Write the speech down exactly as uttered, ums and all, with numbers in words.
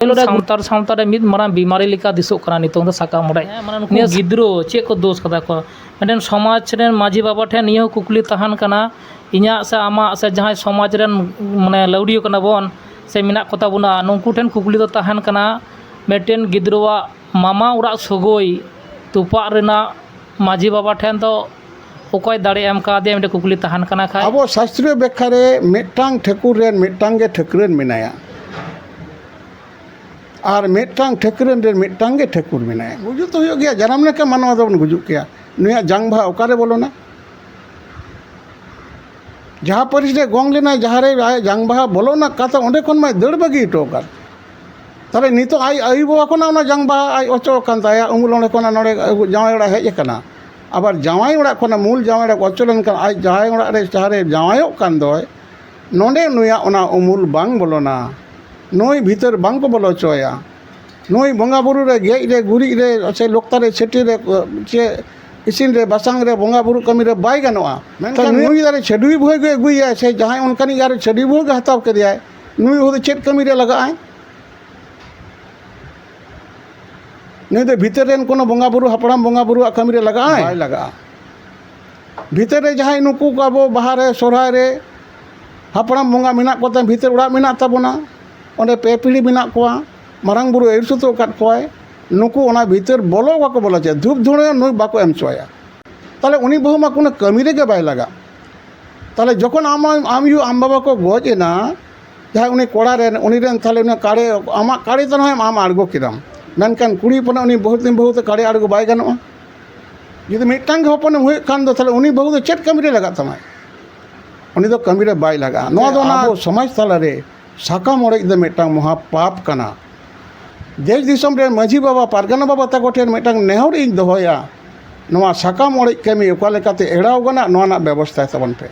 ᱥᱟᱱᱛᱟᱲ ᱥᱟᱶᱛᱟ ᱨᱮ ᱢᱤᱫ ᱢᱟᱨᱟᱝ ᱵᱤᱢᱟᱨᱤ ᱞᱮᱠᱟ ᱫᱤᱥᱚᱜ ᱠᱟᱱᱟ ᱱᱤᱛᱚᱝ ᱫᱚ ᱥᱟᱠᱟᱢ ᱚᱲᱮᱡ᱾ ᱦᱮᱸ, ᱢᱟᱱᱮ ᱱᱩᱠᱩ ᱱᱤᱭᱟᱹ ᱜᱤᱫᱽᱨᱟᱹ ᱪᱮᱫ ᱠᱚ ᱫᱳᱥ ᱠᱟᱫᱟ ᱠᱚ? ᱢᱤᱫᱴᱮᱱ ᱥᱚᱢᱟᱡᱽ ᱨᱮᱱ ᱢᱟᱹᱡᱷᱤ ᱵᱟᱵᱟ ᱴᱷᱮᱱ ᱱᱤᱭᱟᱹ ᱦᱚᱸ ᱠᱩᱠᱞᱤ ᱛᱟᱦᱮᱱ ᱠᱟᱱᱟ, ᱤᱧᱟᱹᱜ ᱥᱮ ᱟᱢᱟᱜ ᱥᱮ ᱡᱟᱦᱟᱸᱭ ᱥᱚᱢᱟᱡᱽ ᱨᱮᱱ, ᱢᱟᱱᱮ, ᱞᱟᱹᱣᱲᱤᱭᱟᱹ ᱠᱟᱱᱟ ᱵᱚᱱ ᱥᱮ ᱢᱮᱱᱟᱜ ᱠᱚᱛᱟ ᱵᱚᱱᱟ, ᱱᱩᱠᱩ ᱴᱷᱮᱱ ᱠᱩᱠᱞᱤ ᱫᱚ ᱛᱟᱦᱮᱱ ᱠᱟᱱᱟ, ᱢᱤᱫᱴᱮᱱ ᱜᱤᱫᱽᱨᱟᱹᱣᱟᱜ ᱢᱟᱢᱟ ᱚᱲᱟᱜ ᱥᱟᱹᱜᱟᱹᱭ ᱛᱚᱯᱟᱜ ᱨᱮᱱᱟᱜ ᱢᱟᱹᱡᱷᱤ ᱵᱟᱵᱟ ᱴᱷᱮᱱ ᱫᱚ ᱚᱠᱚᱭ ᱫᱟᱲᱮ ᱮᱢ ᱠᱟᱣᱫᱮᱭᱟ? ᱢᱤᱫᱴᱮᱱ ᱠᱩᱠᱞᱤ ᱛᱟᱦᱮᱱ ᱠᱟᱱᱟ ᱠᱷᱟᱡ᱾ ᱟᱵᱚ ᱥᱟᱥᱛᱨᱤᱭᱚ ᱵᱮᱠᱠᱷᱟ ᱨᱮ ᱢᱤᱫᱴᱟᱝ ᱴᱷᱟᱹᱠᱩᱨ ᱨᱮᱱ ᱢᱤᱫᱴᱟᱝ ᱜᱮ ᱴᱷᱟᱹᱠᱨᱟᱹᱱ ᱢᱮᱱᱟᱭᱟ, ᱟᱨ ᱢᱤᱫᱴᱟᱝ ᱴᱷᱟᱹᱠᱨᱟᱹᱱ ᱨᱮᱱ ᱢᱤᱫᱴᱟᱝ ᱜᱮ ᱴᱷᱟᱹᱠᱩᱨ ᱢᱮᱱᱟᱭᱟ᱾ ᱜᱩᱡᱩᱜ ᱫᱚ ᱦᱩᱭᱩᱜ ᱜᱮᱭᱟ, ᱡᱟᱱᱟᱢ ᱞᱮᱱᱠᱷᱟᱱ ᱢᱟᱱᱣᱟ ᱫᱚᱵᱚᱱ ᱜᱩᱡᱩᱜ ᱜᱮᱭᱟ᱾ ᱱᱩᱭᱟᱜ ᱡᱟᱝ ᱵᱟᱦᱟ ᱚᱠᱟᱨᱮ ᱵᱚᱞᱚᱱᱟ? ᱡᱟᱦᱟᱸ ᱯᱟᱹᱨᱤᱥ ᱨᱮ ᱜᱚᱝ ᱞᱮᱱᱟᱭ, ᱡᱟᱦᱟᱸ ᱨᱮ ᱟᱭᱟᱜ ᱡᱟᱝ ᱵᱟᱦᱟ ᱵᱚᱞᱚᱱᱟ ᱠᱟᱛᱷᱟ, ᱚᱸᱰᱮ ᱠᱷᱚᱱ ᱢᱟᱭ ᱫᱟᱹᱲ ᱵᱟᱹᱜᱤ ᱦᱚᱴᱚ ᱟᱠᱟᱫ᱾ ᱛᱟᱦᱞᱮ ᱱᱤᱛᱚᱜ ᱟᱡ ᱟᱭᱳ ᱵᱟᱵᱟ ᱠᱷᱚᱱᱟᱜ ᱚᱱᱟ ᱡᱟᱝ ᱵᱟᱦᱟ ᱟᱡ ᱚᱪᱚᱜ ᱟᱠᱟᱱ ᱛᱟᱭᱟ, ᱩᱢᱩᱞ ᱚᱸᱰᱮ ᱠᱷᱚᱱᱟᱜ ᱱᱚᱰᱮ ᱟᱹᱜᱩ, ᱡᱟᱶᱟᱭ ᱚᱲᱟᱜ ᱦᱮᱡ ᱟᱠᱟᱱᱟ᱾ ᱟᱵᱟᱨ ᱡᱟᱶᱟᱭ ᱚᱲᱟᱜ ᱠᱷᱚᱱᱟᱜ ᱢᱩᱞ ᱡᱟᱶᱟᱭ ᱚᱲᱟᱜ ᱚᱪᱚ ᱞᱮᱱᱠᱷᱟᱱ ᱟᱡ ᱡᱟᱶᱟᱭ ᱚᱲᱟᱜ ᱨᱮ ᱡᱟᱦᱟᱸ ᱨᱮ ᱡᱟᱶᱟᱭᱚᱜ ᱠᱟᱱ ᱫᱚᱭ, ᱱᱚᱰᱮ ᱱᱩᱭᱟᱜ ᱚᱱᱟ ᱩᱢᱩᱞ ᱵᱟᱝ ᱵᱚᱞᱚᱱᱟ, ᱱᱩᱭ ᱵᱷᱤᱛᱟᱹᱨ ᱵᱟᱝ ᱠᱚ ᱵᱚᱞᱚ ᱦᱚᱪᱚᱣᱟᱭᱟ᱾ ᱱᱩᱭ ᱵᱚᱸᱜᱟ ᱵᱩᱨᱩ ᱨᱮ, ᱜᱮᱡ ᱨᱮ, ᱜᱩᱨᱤᱡ ᱨᱮ, ᱥᱮ ᱞᱚᱠᱛᱟ ᱨᱮ, ᱪᱷᱟᱹᱴᱤ ᱨᱮ, ᱪᱮ ᱤᱥᱤᱱ ᱨᱮ, ᱵᱟᱥᱟᱝ ᱨᱮ, ᱵᱚᱸᱜᱟ ᱵᱩᱨᱩ ᱠᱟᱹᱢᱤ ᱨᱮ ᱵᱟᱭ ᱜᱟᱱᱚᱜᱼᱟ᱾ ᱢᱮᱱᱠᱷᱟᱱ ᱛᱚ ᱱᱩᱭ ᱱᱩᱭ ᱫᱟᱨᱮ ᱪᱷᱟᱹᱰᱩᱭ ᱵᱷᱩᱭ ᱜᱮ ᱟᱹᱜᱩᱭᱟᱭ, ᱥᱮ ᱡᱟᱦᱟᱸᱭ ᱚᱱᱠᱟᱱᱤᱡ ᱟᱨ ᱪᱷᱟᱹᱰᱩᱭ ᱵᱷᱩᱭ ᱜᱮ ᱦᱟᱛᱟᱣ ᱠᱮᱫᱮᱭᱟᱭ, ᱱᱩᱭ ᱦᱚᱸ ᱪᱮᱫ ᱠᱟᱹᱢᱤ ᱨᱮ ᱞᱟᱜᱟᱜᱼᱟᱭ? ᱱᱩᱭ ᱫᱚ ᱵᱷᱤᱛᱟᱹᱨ ᱨᱮᱱ ᱠᱳᱱᱳ ᱵᱚᱸᱜᱟ ᱵᱩᱨᱩ, ᱦᱟᱯᱲᱟᱢ ᱵᱚᱸᱜᱟ ᱵᱩᱨᱩᱣᱟᱜ ᱠᱟᱹᱢᱤ ᱨᱮ ᱞᱟᱜᱟᱜᱼᱟᱭ? ᱵᱟᱭ ᱞᱟᱜᱟᱜᱼᱟ᱾ ᱵᱷᱤᱛᱟᱹᱨ ᱨᱮ ᱡᱟᱦᱟᱸᱭ ᱱᱩᱠᱩ ᱠᱚ ᱟᱵᱚ ᱵᱟᱦᱟ ᱨᱮ, ᱥᱚᱦᱨᱟᱭ ᱨᱮ ᱦᱟᱯᱲᱟᱢ ᱵᱚᱸᱜᱟ ᱢᱮᱱᱟᱜ ᱠᱚᱛᱮ ᱵᱷᱤᱛᱟᱹᱨ ᱚᱲᱟᱜ ᱢᱮᱱᱟᱜ ᱛᱟᱵᱚᱱᱟ, ᱚᱸᱰᱮ ᱯᱮ ᱯᱤᱲᱦᱤ ᱢᱮᱱᱟᱜ ᱠᱚᱣᱟ, ᱢᱟᱨᱟᱝ ᱵᱩᱨᱩ ᱟᱹᱭᱩᱨ ᱥᱩᱛᱩᱜ ᱟᱠᱟᱫ ᱠᱚᱣᱟᱭ, ᱱᱩᱠᱩ ᱚᱱᱟ ᱵᱷᱤᱛᱟᱹᱨ ᱵᱚᱞᱚ ᱵᱟᱠᱚ ᱵᱚᱞᱚ ᱦᱚᱪᱚᱭᱟ, ᱫᱷᱩᱯ ᱫᱷᱩᱬᱟᱹ ᱱᱩᱭ ᱵᱟᱠᱚ ᱮᱢ ᱦᱚᱪᱚᱣᱟᱭᱟ᱾ ᱛᱟᱦᱞᱮ ᱩᱱᱤ ᱵᱟᱹᱦᱩ ᱢᱟ ᱠᱳᱱᱳ ᱠᱟᱹᱢᱤ ᱨᱮᱜᱮ ᱵᱟᱭ ᱞᱟᱜᱟᱜ᱾ ᱛᱟᱦᱞᱮ ᱡᱚᱠᱷᱚᱱ ᱟᱢ, ᱟᱢ ᱟᱭᱳ ᱟᱢ ᱵᱟᱵᱟ ᱠᱚ ᱜᱚᱡ ᱮᱱᱟ, ᱡᱟᱦᱟᱸᱭ ᱩᱱᱤ ᱠᱚᱲᱟ ᱨᱮᱱ, ᱩᱱᱤ ᱨᱮᱱ ᱛᱟᱦᱞᱮ ᱩᱱᱤ ᱠᱟᱲᱮ, ᱟᱢᱟᱜ ᱠᱟᱲᱮ ᱛᱮ ᱱᱚᱜᱼᱚᱭ ᱟᱢ ᱟᱬᱜᱚ ᱠᱮᱫᱟᱢ, ᱢᱮᱱᱠᱷᱟᱱ ᱠᱩᱲᱤ ᱦᱚᱯᱚᱱᱟᱜ ᱩᱱᱤ ᱵᱟᱹᱦᱩ, ᱵᱟᱹᱦᱩ ᱛᱮ ᱠᱟᱲᱮ ᱟᱬᱜᱚ ᱵᱟᱭ ᱜᱟᱱᱚᱜᱼᱟ᱾ ᱡᱩᱫᱤ ᱢᱤᱫᱴᱟᱝ ᱜᱮ ᱦᱚᱯᱚᱱᱮᱢ ᱦᱩᱭᱩᱜ ᱠᱷᱟᱱ ᱫᱚ, ᱛᱟᱦᱞᱮ ᱩᱱᱤ ᱵᱟᱹᱦᱩ ᱫᱚ ᱪᱮᱫ ᱠᱟᱹᱢᱤ ᱨᱮ ᱞᱟᱜᱟᱜ ᱛᱟᱢᱟᱭ? ᱩᱱᱤ ᱫᱚ ᱠᱟᱹᱢᱤ ᱨᱮ ᱵᱟᱭ ᱞᱟᱜᱟᱜᱼᱟ᱾ ᱱᱚᱣᱟ ᱫᱚ ᱚᱱᱟ ᱟᱵᱚ ᱥᱚᱢᱟᱡᱽ ᱛᱟᱞᱟᱨᱮ ᱥᱟᱠᱟᱢ ᱚᱲᱮᱡ ᱫᱚ ᱢᱤᱫᱴᱟᱝ ᱢᱚᱦᱟ ᱯᱟᱯ ᱠᱟᱱᱟ᱾ ᱫᱮᱥ ᱫᱤᱥᱚᱢ ᱨᱮᱱ ᱢᱟᱹᱡᱷᱤ ᱵᱟᱵᱟ, ᱯᱟᱨᱜᱟᱱᱟ ᱵᱟᱵᱟ ᱛᱟᱠᱚ ᱴᱷᱮᱱ ᱢᱤᱫᱴᱟᱝ ᱱᱮᱦᱚᱨ ᱤᱧ ᱫᱚᱦᱚᱭᱟ, ᱱᱚᱣᱟ ᱥᱟᱠᱟᱢ ᱚᱲᱮᱡ ᱠᱟᱹᱢᱤ ᱚᱠᱟ ᱞᱮᱠᱟᱛᱮ ᱮᱲᱟᱣ ᱜᱟᱱᱚᱜ, ᱱᱚᱣᱟ ᱨᱮᱱᱟᱜ ᱵᱮᱵᱚᱥᱛᱷᱟᱭ ᱛᱟᱵᱚᱱ ᱯᱮ᱾